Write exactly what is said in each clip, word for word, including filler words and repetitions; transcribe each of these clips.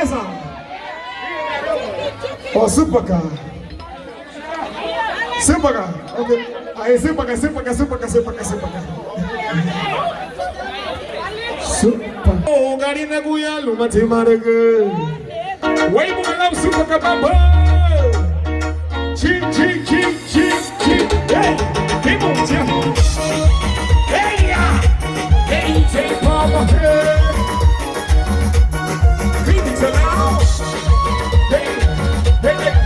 Esa. O, Supaka. Supaka. Ok. Ai, Supaka, Supaka, Supaka, Supaka, Supaka. Supaka. O, Garinagu ya luma timarügü. Wei, buga lau Supaka baba. Chi, chi, chi. Chi, chi, hey, hey, mucha. Hey, ya. Hey, hey, mama, hey. Hey, hey, hey,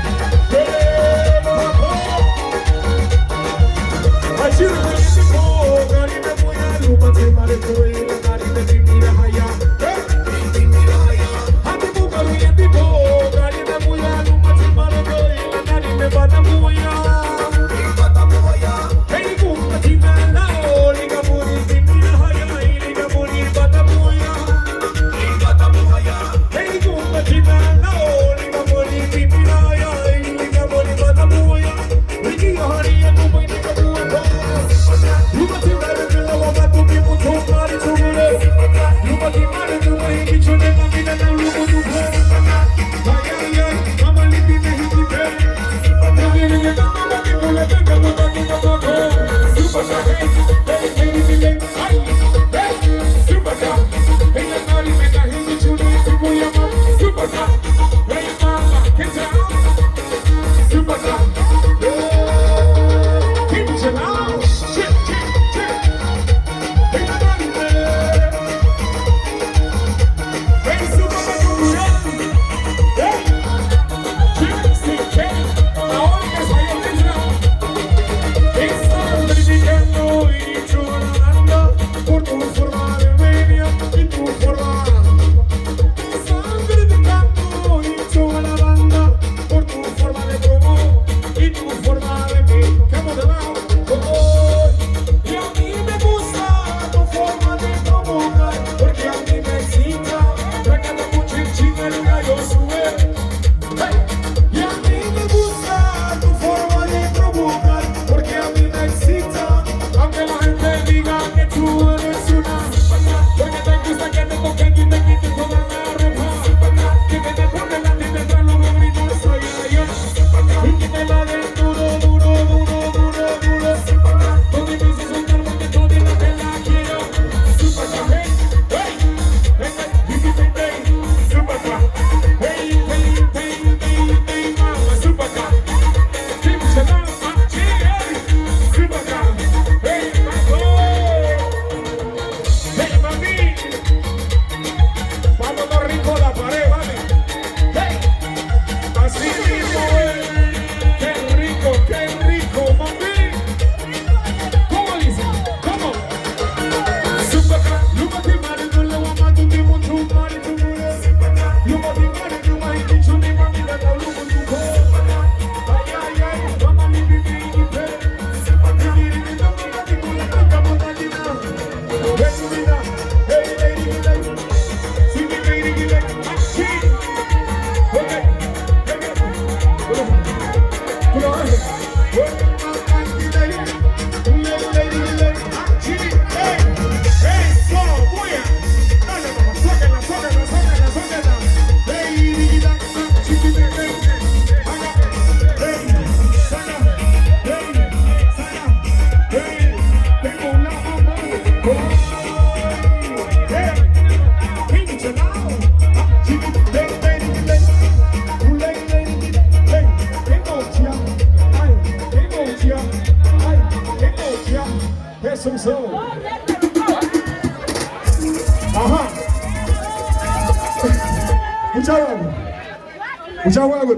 hey, mama. Achira, Vámonos, Rico, la pared, vale. Hey. Así mismo, eh. Qué rico, qué rico, mami. ¿Cómo dice? ¿Cómo? Jesús. Ajá. Mucha guagua. Mucha guagua.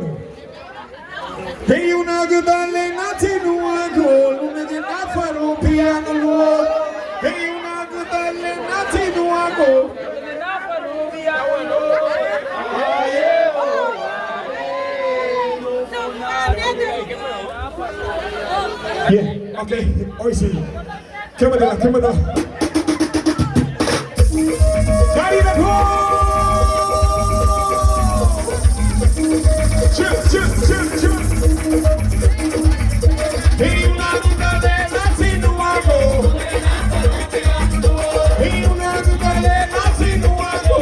Hey, una gudale nati nuago, una gudale nati nuago. Bien, ok, hoy sí. Quématela, quématela. Garinagu! Chill, chill, chill, chill. Hey, una gudale nati nuago. Hey, una gudale nati nuago.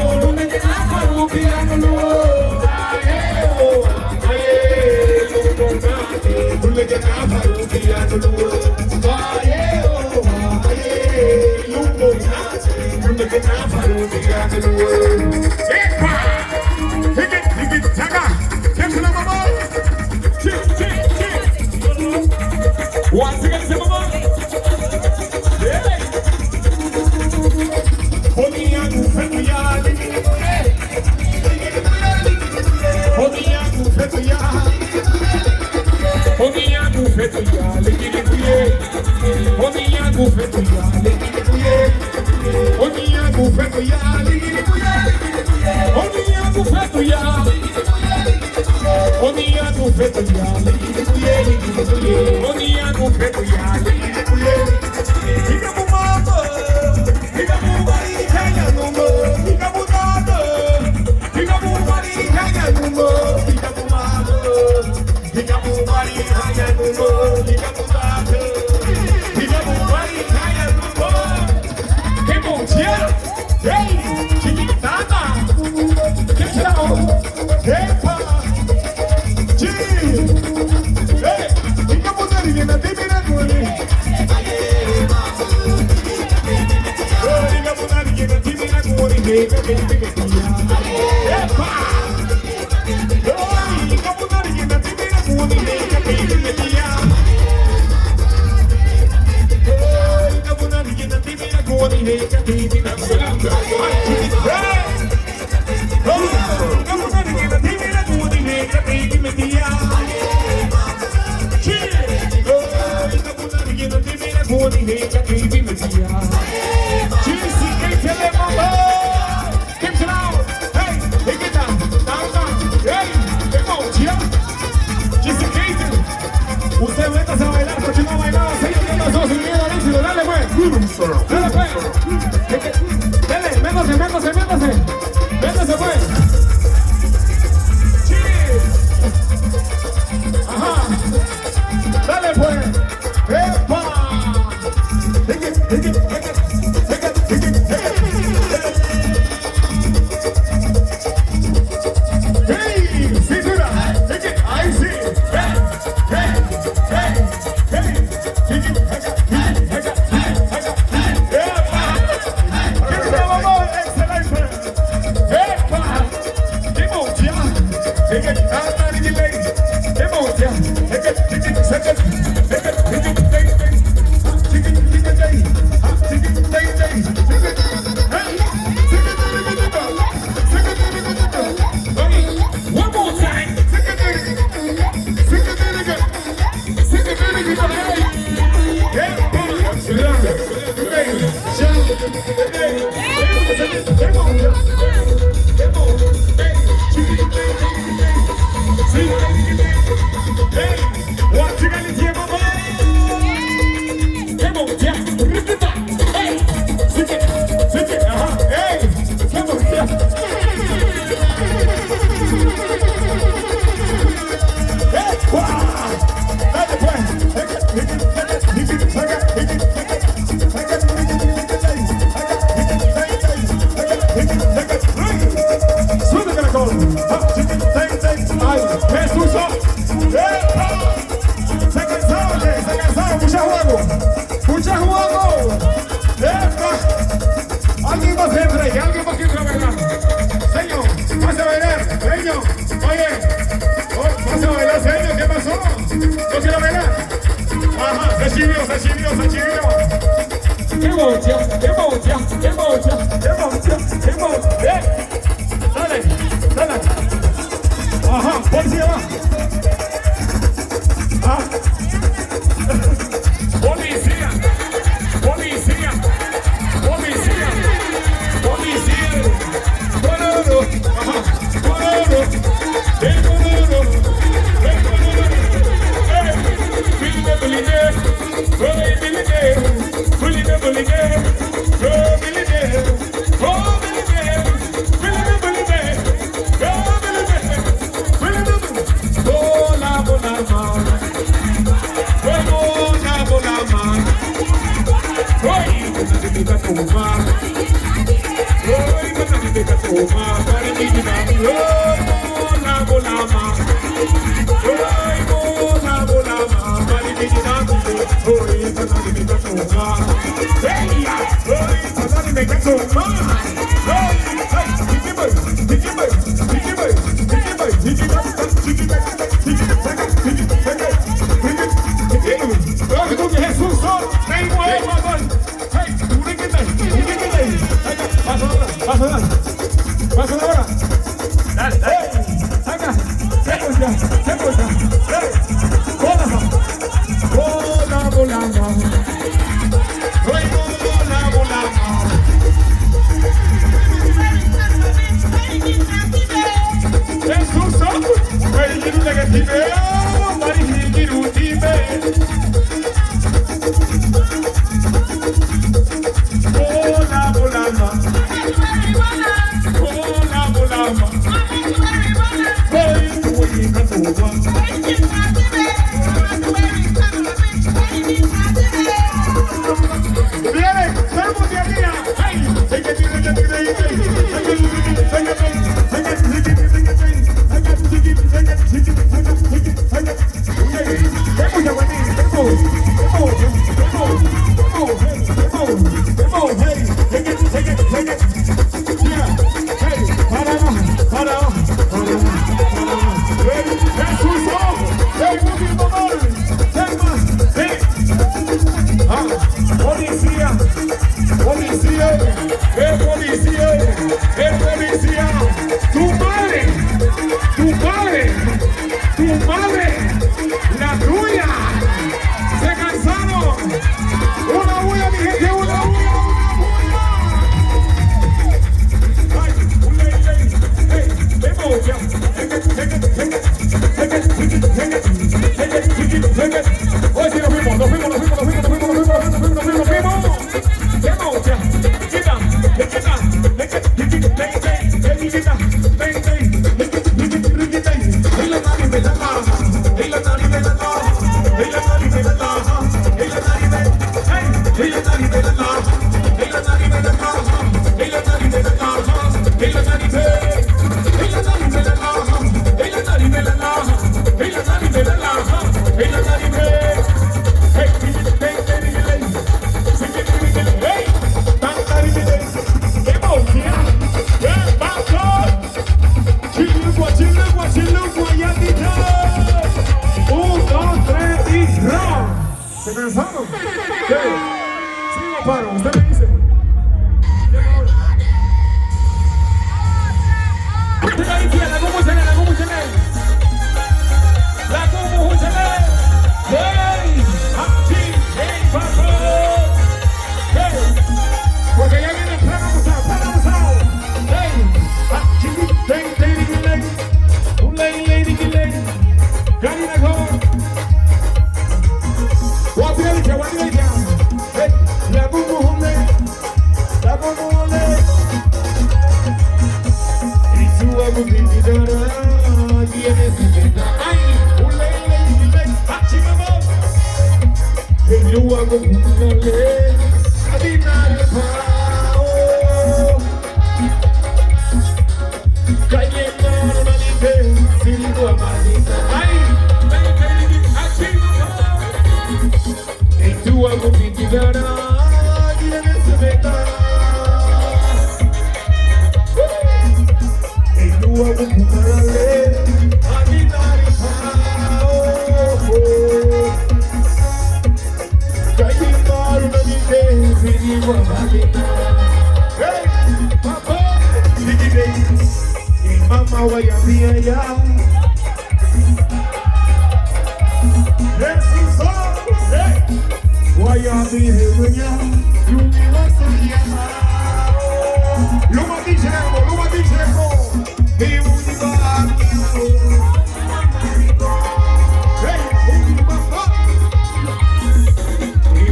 Ustedes métanse a bailar, continúa bailando, señor, que pasó, sin miedo al éxito, dale, pues. Dale, pues. Dale, métanse, métanse, métanse. Métanse, pues. Sí. Ajá. Dale, pues. ¡Epa! ¡Hey! ¡Cintura! ¡Ahí sí! ¡Hey! ¡Hey! ¡Hey! ¡Hey! ¡Epa! ¡Excelente! ¡Epa! One more time. ¡Ay, Jesús! ¡Epa! Se cansaron, oye, se cansaron. Mucho juego. Mucho juego. ¡Epa! Alguien más entra ahí, alguien más que entra a bailar. Señor, pase a bailar, señor. Oye, oh, pase a bailar, señor, ¿qué pasó? ¿No quiere bailar? Ajá, se chivió, se chivió, se chivió. ¡Qué bocha, qué bocha, qué bocha, qué bocha, qué bocha! ¡Eh! Dale, dale. Ajá, policía va. Ah. Policía, policía, policía, policía. Bororo, ajá, bororo, eh, bororo, eh, bororo. Eh, Hey, saca, saca ya, saca ya. Hey, hola, hola, hola, hola. Hey, hola, hola, hola. Hey, Suso. Hey, you look like a female. What is he, you do, female? Hola, hola, hola. Hola, hola, hola. Hey, Policía, policía, eh, policía, eh, policía. Tu madre, tu padre, tu madre, la tuya. Se cansaron. Una bulla, mi gente, una bulla, una bulla. Ay, un ley, ley, hey, hey, hey, hey, hey. Oye, sí, nos fuimos, nos fuimos, nos fuimos. Un, dos, tres y round. ¿Se cansaron? ¿Qué? ¿Sí o paro? Usted me dice. Lagun muchale, lagun muchale. Lagun muchale. Hey, achi, hey, papo. Hey. Porque ya viene el plan abusado, plan abusado. Hey, achi, hey, hey, hey, hey. Ulei, lei, lei, lei. Gari na go. Wa pia, wa pia. Hey, lagun muchale. Hey, papa, mama, waya mía ya. Jesús, oh, eh. Waya mi rebeña, luma dijemo, luma dijemo. Hey,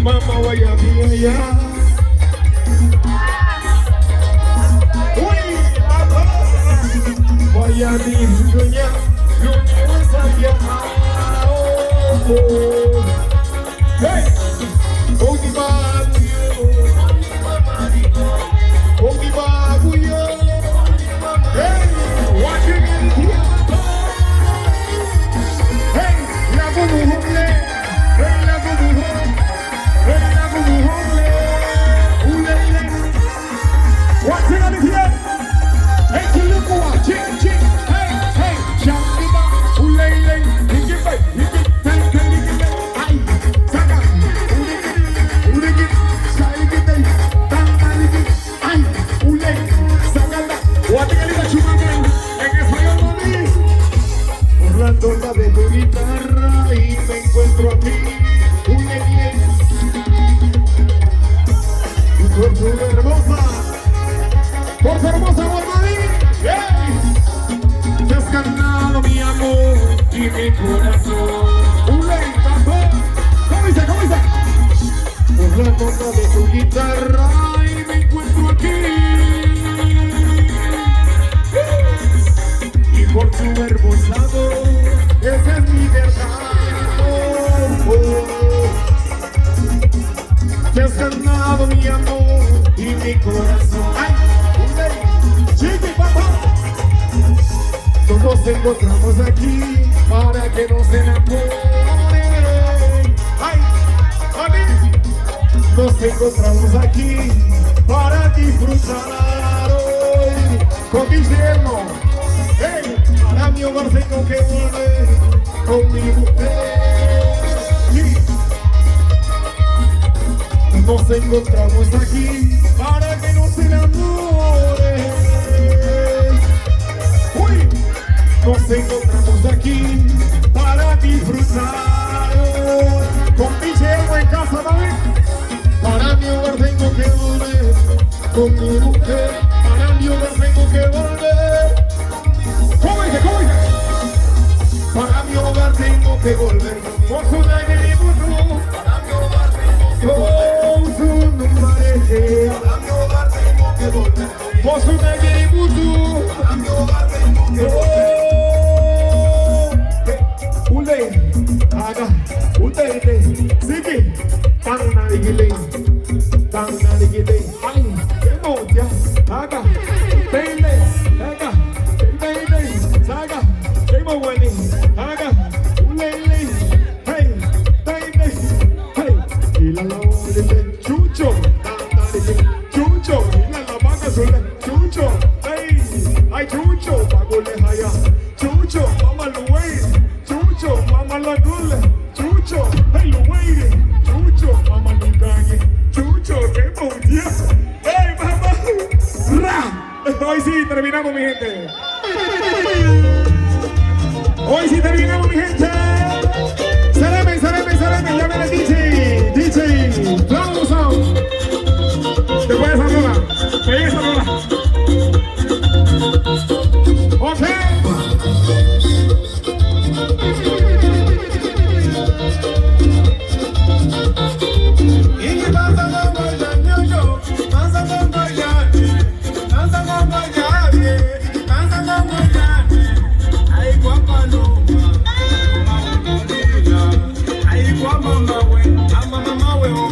mama, mama, waya mía ya. Ui, aba. Waya mi dunya, dunya wasaya. Oh, oh. Hey, oh, di ba, oh, di ba, oh. Hey, watching in here. Hey, lagu muhumle. Hey, lagu muhum. Hey, lagu muhumle. Ulele. Watching in here. Hey, kiluku wa. Ching, ching. Hey, hey. Shangiba. Ulele. Hiki bai. Hiki. Hey, hey, hiki bai. Amor y mi corazón. Ulei, bamba. ¿Cómo dice? ¿Cómo dice? Por la nota de tu guitarra y me encuentro aquí. Y por tu hermosa voz, esa es mi verdad. Oh, oh. Te has ganado mi amor y mi corazón. Ay, ulei, chiqui, papá. Todos nos encontramos aquí para que nos enamoren. Ay, amén. Nos encontramos aquí para disfrutar hoy. Con Guillermo. Hey, para mi hogar tengo que volver con mi mujer. Sí. Nos encontramos aquí para que nos enamore. Uy. Nos encontramos aquí para disfrutar. Con D J Elmo en casa, ¿vale? Para mi hogar tengo que volver con mi mujer. Para mi hogar tengo que volver. ¿Cómo dice? ¿Cómo dice? Para mi hogar tengo que volver. Mosu nagiributu. Para mi hogar tengo que volver. Oh, su numbarete. Para mi hogar tengo que volver. Mosu nagiributu. Oh. Ulei. Aga. Uteite. Siki. Tan narigilei. Tan narigilei. Ai. Emotia. Aga. Teile. Aga. Teile. Saga. Emowani. Aga. Ulei. Hey. Teile. Hey. Ila la. Chucho. Tan narigilei. Chucho, ila la baka sule. Chucho, ey, ay, chucho, bagule haya. Chucho, mama luwei. Chucho, mama ladule. Chucho, ey, luwei. Chucho, mama lugañe. Chucho, qué buen día. Ey, mamá. Ra. Hoy sí terminamos, mi gente. Hoy sí terminamos, mi gente.